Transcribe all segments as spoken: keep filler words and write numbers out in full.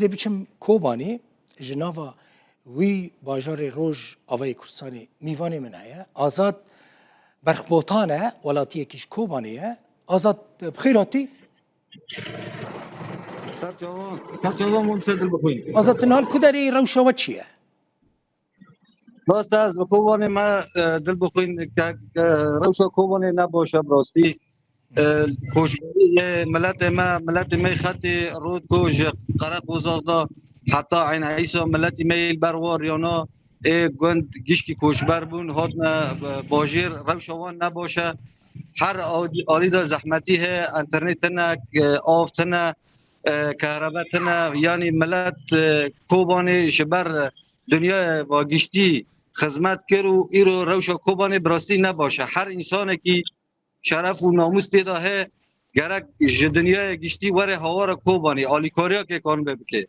Ez ê biçim Kobanê, ji nava wî bajarê Rojavayê Kurdistanê mîvanê min heye. Azad Berxbotan e, welatiyekî ji Kobanê ye. Azad, bi xêr hatî. Ser çavan, ser çavan Mumse Dilbixwîn. Azad, tu niha li ku derê yî, rewşa we çi ye? Rast e, ez li Kobanê me, e, Dilbixwîn, ke, ke rewşa Kobanê ne baş e bi rastî. E, koçberî yê miletê me, miletê me xetê rût ku ji Qereqozax de heta Eyn Îsa miletî me yê li ber wa riyana ê gund gişkî koçber bûn, hatine, e, bajêr, rewşa wan ne baş e. Her alî, alî de zehmetî heye, înternet tine, e, av tine, e, kehrebe tine, yanî milet, e, Kobanê ji ber, e, dinyaya va giştî xizmet kir û îro rewşa Kobanê bi rastî ne baş e. Her însanekî şeref û namûs tê de heye, gerek ji dinyaya giştî were hawara Kobanê, alîkariya kêkan ve bike.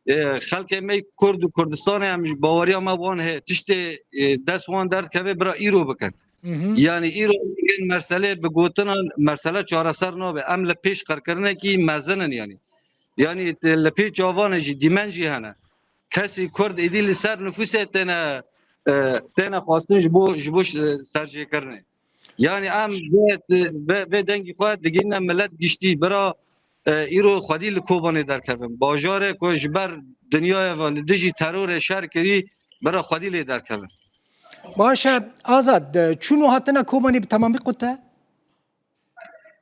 E, xelkê me Kurd û Kurdistanê em ji baweriya me wan heye, tiştê, e, dest wan derdikeve bira îro bikin. Hı hı. Yanî îro yên meselê bi gotinan mesele çareser nabe. Em li pêş qirkirinekî mezin in yanî. Yanî te-, li pêş çavan e jî, dîmen jî hene. Kesî Kurd êdî li ser nifûsê têne, e, têne xwestin ji bo, ji bo ş-, serjêkirinê. Yanî em vê, vê, vê dengî xwe digihîne milet giştî, bira, e, îro xwedî li Kobanê derkevin. Bajarê ku ji ber dinyaya ve li dijî terorê şer kirî, bira xwedî lê derkevin. Baş e, Azad, çûn û hatina Kobanê bi temamî qut e?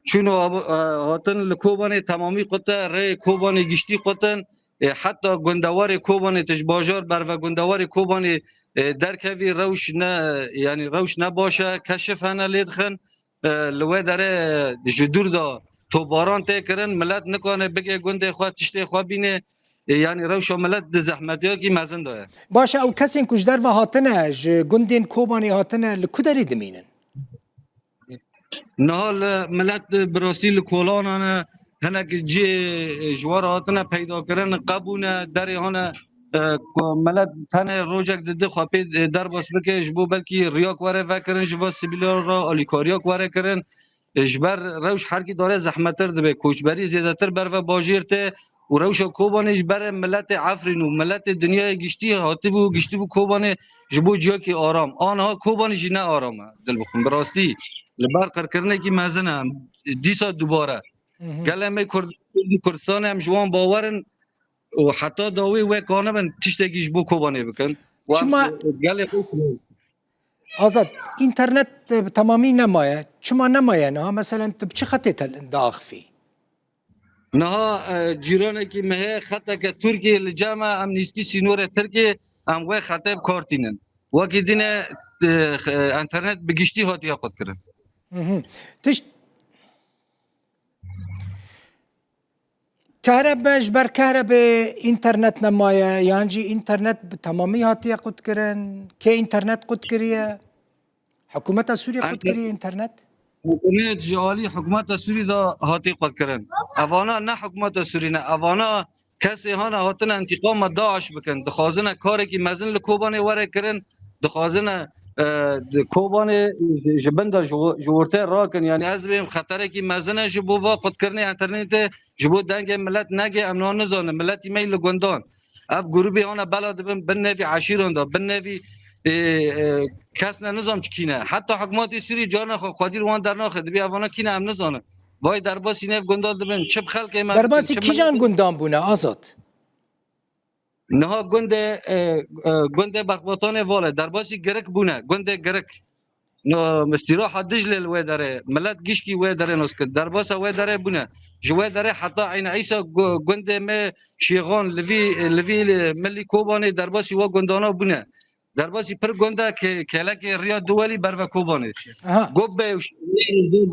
Çûn û, e, hatin li Kobanê temamî qut e, rêyê Kobanê giştî qut in. E, heta gundewarê Kobanê, tu ji bajar berve gundewarê Kobanê, e, derkevî, rewş ne, yanî rewş ne baş e, keşif hene lê dixin. E, li wê derê ji dûr de tobaran tê kirin, milet nikane bigê gundê xwe, tiştê xwe bîne. E, yanî rewşa milet di zehmetiyakî mezin de ye. Baş e, ew kesên ku ji derve hatine, ji gundên Kobanê hatine, li ku derê dimînin? Niha li milet bi rastî li kolanan e, hinek cihê ji we re hatine peyda kirin, qebûne, derê hane, e, ku milet tenê rojek di di xwe pê derbas bike, ji bo belkî riyak were vekirin, ji va sivîlan re alîkariyak were kirin. E, ji ber rewş herkî dare zehmettir dibe, koçberî zêdetir berve bajêr tê, û rewşa Kobanê ji berê miletê Efrîn û miletê dinyayê giştî hatibû, giştibû Kobanê ji bo ciyakî aram. Aniha Kobanê jî ne aram e, Dilbixwîn. Bi rastî li ber qirkirinekî mezin e. Em dîsa dubare. Hı hı. Gelê me Kurd-, Kurd-, Kurdistanê em ji wan bawer in û heta dawî wê kanibin tiştekî ji bo Kobanê bikin. Û em Çima ji gelê xwe Azad, înternet, e, bi temamî nemaye. Çima nemaye niha? Meselen, tu bi çi xetê tel-, diaxifî? Niha, e, cîranekî me heye, xeteke Tirkiyê li cem e, em nîskî sînorê Tirkiyê, em wê xetê bi kar tînin. Wekî dîne, e, e, înternet bi giştî hatiye qutkirin. Hı hı. Tişt-, Kehrebe, ji ber kehrebe înternet nemaye, yan jî înternet bi temamî hatiye qutkirin? Kê înternet qutkiriye? Hikûmeta Sûriyê Ente- qutkiriye înternet? Înternet ji alî hikûmeta Sûrî de hatî qutkirin. Evana ne hikûmeta Sûrî ne. Evana kesê hane hatine întîqama DAIŞ bikin. Dixwazine karekî mezin li Kobanê were kirin. Dixwazine, e, di Kobanê ji, ji bin de ji, ji ortê rakin. Yanî ez bêm xeterekî mezin e ji bo va qutkirinê înternetê. Ji bo dengê milet nege, em niha nizanin. Miletî me yî li gundan. Ev grûbê hane bela dibin bin nevî eşîran de, bin nevî, e, e, kes ne nizam çi kî ne. Heta hikûmetê Sûrî carna xwe xwedî li wan dernaxe. Dibê evana kî ne em nizanin. Vay derbasî nêv gundan dibin. Çi bi xelkê me Derbasî dikin, çi kîjan miletê gundan bûne, Azad? Niha gundê, e, e, gundê Berxbotanê Valê derbasî Girik bûne. Gundê Girik. No, îstîraha Diclê li wê derê. Milet gişkî wê derê nas kir. Derbasa wê derê bûne. Ji wê derê heta Eyn Îsa gu-, gundê me Şêxan, li vî, li vî milî Kobanê derbasî we gundana bûne. Derbasî pir gunda ke-, kelekê riya Duwelî berve Kobanê. Aha. Gobbe û ş-,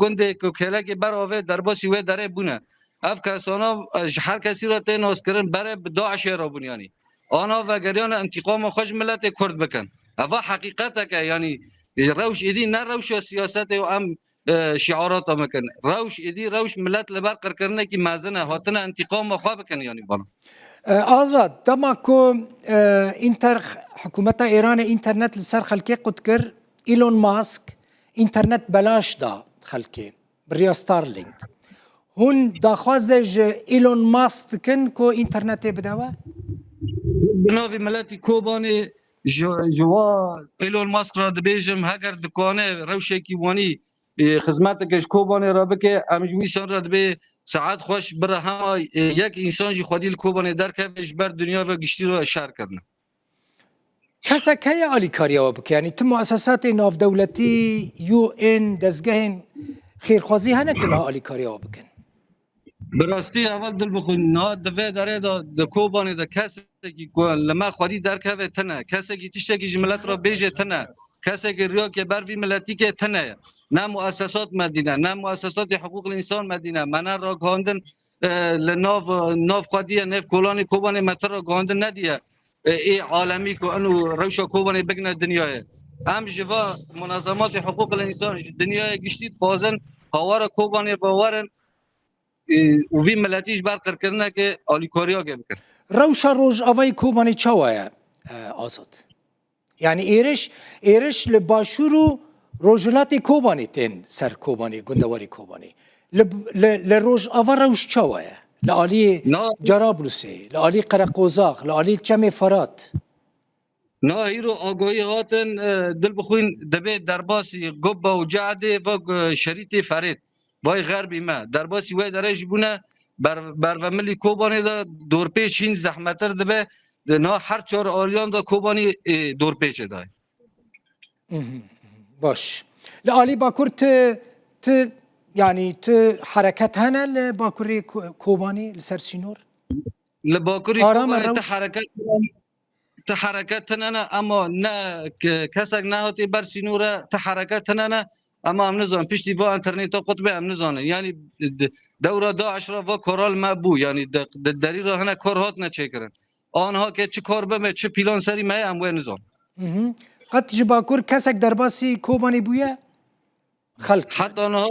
gundê ku kelekê ber avê derbasî wê derê bûne. Ev kesana, e, ji her kesî re tê naskirin, berê bi DAIŞê re bûn yanî. Ana vegeriyane întîqama xwe ji miletê Kurd bikin. Eva heqîqetek e, yanî, e, rewş êdî ne rewşa siyasetê û em, e, şiarata bikin. Rewş êdî rewş milet li ber qirkirinekî mezin e. Hatine întîqama xwe bikin yanî bana. E, Azad, dema ku, e, înter-, hikûmeta Êranê înternet li ser xelkê qut kir, Elon Musk înternet belaş da xelkê, bi riya Starlink. Hûn daxwaze ji Elon Musk dikin ku înternetê bide we? Bi navê miletî Kobanê ji, ji wa Elon Musk re dibêjim, heger dikane rewşekî wanî, e, xizmeteke ji Kobanê re bike, em ji wî însan re dibê saet xweş bire hema, e, yek însan jî xwedî li Kobanê derkeve ji ber dinya ve giştî re şer kirine. Kesek heye alîkariya we bike? Yanî tu muesesatê navdewletî, U N, dezgehên xêrxwazî hene ku niha alîkariya we bikin? Bi rastî heval dil bixwîn, niha di vê derê de di Kobanê de kesekî ku li me xwedî derkeve tine, kesekî tiştekî ji milet re bêje tine, kesekî riyakê ber vî miletîkê tine ye. Ne muesesat me dîne, ne muesesatê hiqûqil însan me dîne, me ne ragihandin, e, li nav, nav xwedî ye, nêv kolanê Kobanê me ti ragihandin nediye, e, ê alemî ku eno rewşa Kobanê bigine dinyayê. Em ji va munezematê hiqûqil însan ji dinyayê giştî dixwazin hawara Kobanê ve werin, e, û vî miletî ji ber qirkirinekê alîkariyakê bikin. Rewşa Rojavayê Kobanê çawa ye, e, Azad? Yanî êriş, êriş li başûr û rojhilatê Kobanê tên ser Kobanê, gundewarê Kobanê. Li, li, li Rojava rewş çawa ye? Li alî Na, Cerablusê, li alî Qereqozax, li alî Çemê Ferat. na îro agahî hatin, e, dil bixwîn dibê derbasî Gubbe û Ceedê ve, e, şerîtê Ferêt. Vay xerbî me. Derbasî wê derê jî bûne ber, bervemilî Kobanê de dorpêç hîn zehmetir dibe. Di na her çar aliyan de Kobanî, e, dorpêçê dayê. Mhm, mhm. Baş. Li alî Bakur ti, ti, yanî ti hereket hene li Bakurê Ko-, Kobanê li ser sînor? Li Bakurê Arama Kobanê ti rewş- hereket, ti hereket tine ne, ama ne ke-, kesek nehatî ber sînore, ti hereket tine ne, ama em nizanin. Piştî va înterneta qutbê em nizanin. Yanî de-, dewra DAIŞ re va koral me bû. Yanî de-, de-, derî re hene kor hatine çêkirin. Anha ke çi kor bime, çi pîlan serî me ye, em wê nizanin. Mhm. Qet ji Bakur kesek derbasî Kobanê bûye? Xelk. Heta niha,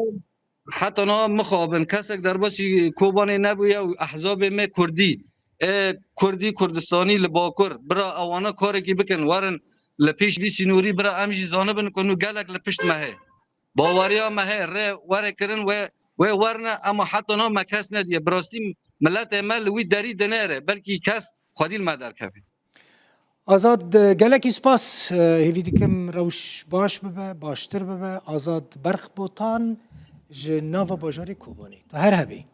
heta niha mixabin kesek derbasî Kobanê nebûye û ehzabê me Kurdî, ê Kurdî Kurdistanî li Bakur, bira ewana karekî bikin, werin li pêş vî sînorî, bira em jî zanibin ku nû gelek li pişt me heye. Baweriya me heye, rê were kirin wê, wê werne, ema heta niha me kes nediye. Bi rastî miletê me li wî derî dinêre, belkî kes xwedî li me derkeve. Azad, gelekî spas, e, hêvî dikim rewş baş bibe, baştir bibe. Azad Berx Botan ji nava bajarê Kobanê. Tu her hebî.